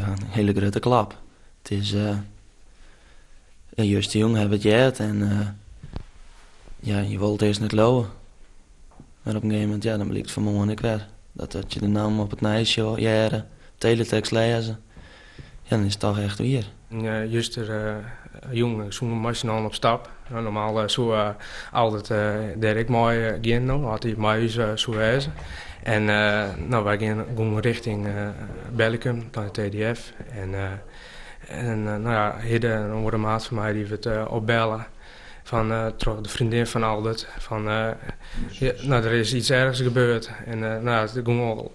Ja, in hiele grutte klap. It is ja, justerjûn ha we it heard en ja, je wolle it earst net leauwe. Mar op in gegeven momint, ja, dan blykt fan 'e moarn ek wer dat je de namme op it nijs hearre, teletekst lêze. Ja, dan is it toch echt wier. Juster jûn soene we mei syn allen op stap. Normaal soe Aldert dêr ek mei gean, no, as hy mei ús soe wêze. En no, wy gongen rjochting Berlikum, nei de TDF. En en no ja, Hidde, in oare maat fan my, dy wurdt opbelle fan troch de freondin fan Aldert. Fan ja, no, der is iets ergs gebeurd. En no ja, it gong al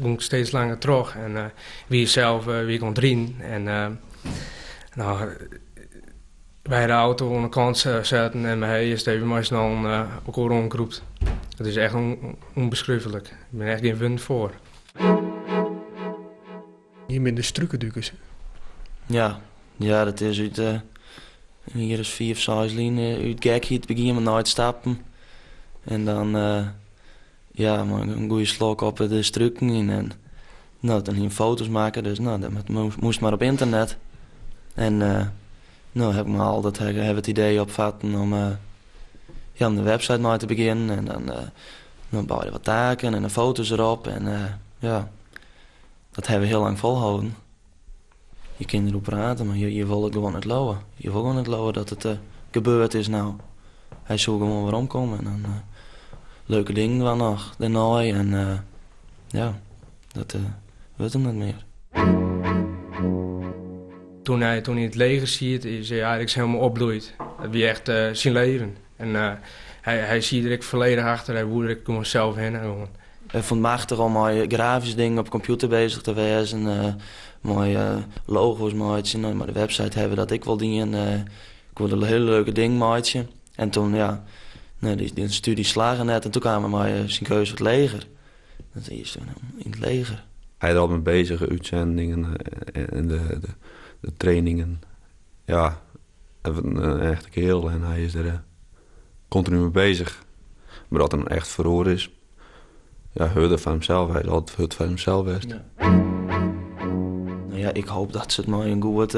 gong steeds langer troch. En wie sels wie ik oan it riden. En no, wy ha de auto oan de kant setten en we ha earst even mei syn allen elkoar oankrûpt. It is echt ûnbeskriuwlik. Der binne echt gjin wurden foar. Jim binne de Strukendukers. Ja, ja, dat is út in jier as fiif, seis lyn út gekheid begien mei nei it stappen. En dan ja, mei in goede slok op de struken yn. En no, dan hiene foto's makke, dus no, dat moast mar op ynternet. En no ha ik mei Aldert ha we it idee opfatten om ja, om de website mei te begjinnen. En dan no, beide wat taken en de foto's derop. En ja, dat ha we hiel lang folholden. Je kinne deroer prate, mar je wolle it gewoan net leauwe. Je wolle gewoan net leauwe dat it gebeurd is no. Hy soe gewoan weromkomme en dan leuke dingen dwaan noch dêrnei. En ja, dat wurdt him net mear. Toen hy toen yn it leger siet, is hy eigentlik helemaal opbloeid. Dat wie echt syn leven. En hy, hy siet der ek folledich achter, hy woe der ek gewoan sels hinne. Gewoan. Ik fûn it machtich om mei grafyske dingen op de kompjûter beuzich te wêzen, mei logo's meitsjen. No, mei de website ha we dat ek wol dien. Ik wilde hiele leuke dingen meitsje. En toen, ja, nee, dy stúdzje slagge net en toen kaam er mei syn keuze foar it leger. Dat is yn it leger. Hy is der altyd mei bezich, útsendingen en de trainingen. Ja, in echte kearel en hy is der kontinu mei bezich. Mar dat er echt feroare is, ja, hurder foar himsels. Hy is altyd hurd foar himsels west. Ja. Nou ja, ik hoop dat se it mei in goed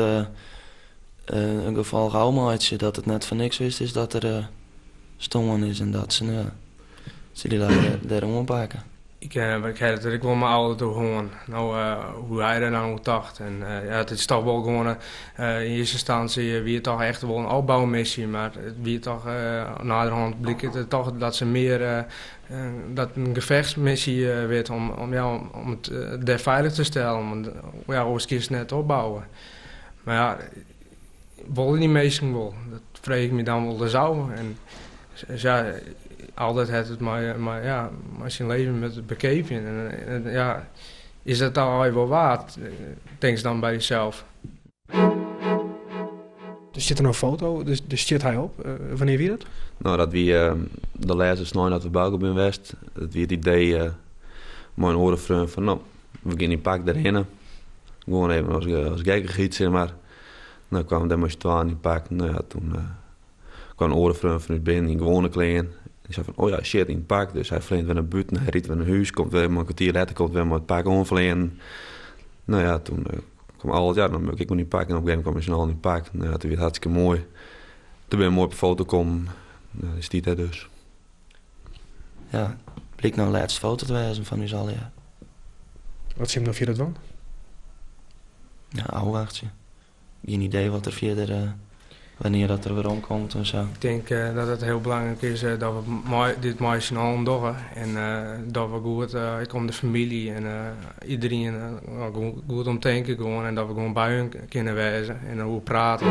in gefolch ôfmeitsje. Dat it net foar niks west is dat er stoarn is en dat se, ja, se dy dêr oanpakke. Ik ik ha it der ek wol mei Aldert oer hân. No, hoe hy der dan oer tocht. En ja, it is toch wol gewoan, yn earste ynstânsje wie it toch echt wol in opboumissy, mar it wie toch, naderhand bliek it toch dat se mear, dat in gefechtsmissy wurdt om, ja, om it dêr feilich te stellen. Want ja, oars kinst net opbouwe. Mar ja, wolle dy minsken wol? Dat freegje ik my dan wolris ôf. En ja, Aldert hat it mei, ja, mei syn leven moatte bekeapjen. En ja, is dat dan allegear wol waard, tinkst dan by dysels. Der stiet der no in foto, dêr stiet hy op. Wannear wie dat? No, dat wie de lêste snein dat we by elkoar binne west. Dat wie it idee mei in oare freon fan no, we gean yn pak derhinne. Gewoan even as gekkichheid, sis mar. No kwamen dêr mei syn twaen yn pak. No ja, toen kwam in oare freon fan ús binnen yn gewoane klean. Dy sei fan, oh ja, shit, yn pak. Dus hy fleant wer nei bûten, hy rydt wer nei hûs, komt wer in kertier letter komt wer mei it pak oanfleanen. No ja, toen kwam Aldert, ja, dan moat ik ek wol yn pak. En op in gegeven momint kwam mei syn allen yn pak. No ja, toen wie it hartstikke moai. Toen bin we moai op de foto kommen. No, dy stiet dêr dus. Ja, blykt no de lêste foto te wêzen fan ús allegear. Wat sil jim no fierder dwaan? Ja, ôfwachtsje. Gjin idee wat der fierder, wannear dat er werom komt en sa. Ik tink dat it hiel belangryk is dat we dit mei syn allen dogge. En dat we goed ek om de famylje en iderien goed om tinke gewoan. En dat we gewoan by hun kinne wêze en deroer prate.